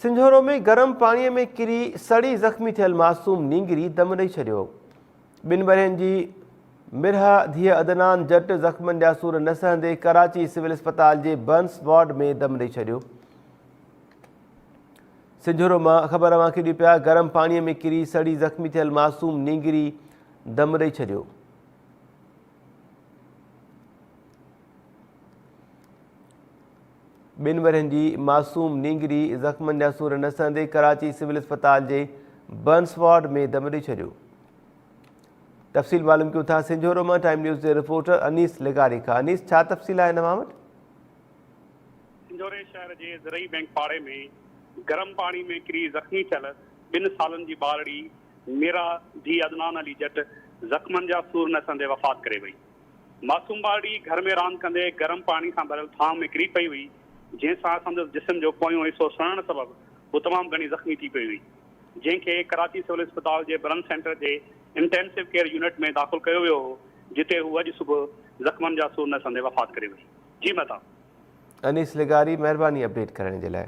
سنجهورو ۾ گرم پاڻي ۾ ڪري سڙي زخمي ٿيل معصوم نينگري دم ڏئي ڇڏيو. ٻن ورهين جي مرهه ڌيء عدنان جٽ زخمن جا سور نه سهندي ڪراچي سول اسپتال جي برنس وارڊ ۾ دم ڏئي ڇڏيو. سنجهورو مان خبر اوهان کي ڏيون پيا گرم پاڻي ۾ ڪري سڙي زخمي ٿيل معصوم نينگري دم ڏئي ڇڏيو. ٻن ورهين جي معصوم نينگري زخمن جا سور نه سهندي ڪراچي سول اسپتال جي برنس وارڊ ۾ دم ڏئي ڇڏيو. تفصيل معلوم ڪيون ٿا سنجهورو مان ٽائيم نيوز جي رپورٽر انيس لغاري کان. انيس ڇا تفصيل آهي اوهان وٽ؟ سنجهوري شهر جي زرعي بئنڪ پاڙي ۾ گرم پاڻي ۾ ڪري زخمي ٿيل ٻن سالن جي ٻارڙي ميرا ڌيء عدنان علي جٽ زخمن جا سور نه سهندي وفات ڪري وئي. معصوم ٻارڙي گهر ۾ راند ڪندي گرم پاڻي سان ڀريل ٿانء ۾ ڪري پئي هئي، جنهن سان سندس جسم جو پويون حصو سڙڻ سبب هوء تمام گهڻي زخمي ٿي پئي هئي، جنهن کي ڪراچي سول اسپتال جي برن سينٽر جي انٽينسو ڪيئر يونٽ ۾ داخل ڪيو ويو هو، جتي هوء اڄ صبح زخمن جا سور نه سهندي وفات ڪري وئي. جي مهتاب. انيس لغاري مهرباني اپڊيٽ ڪرڻ جي لاء.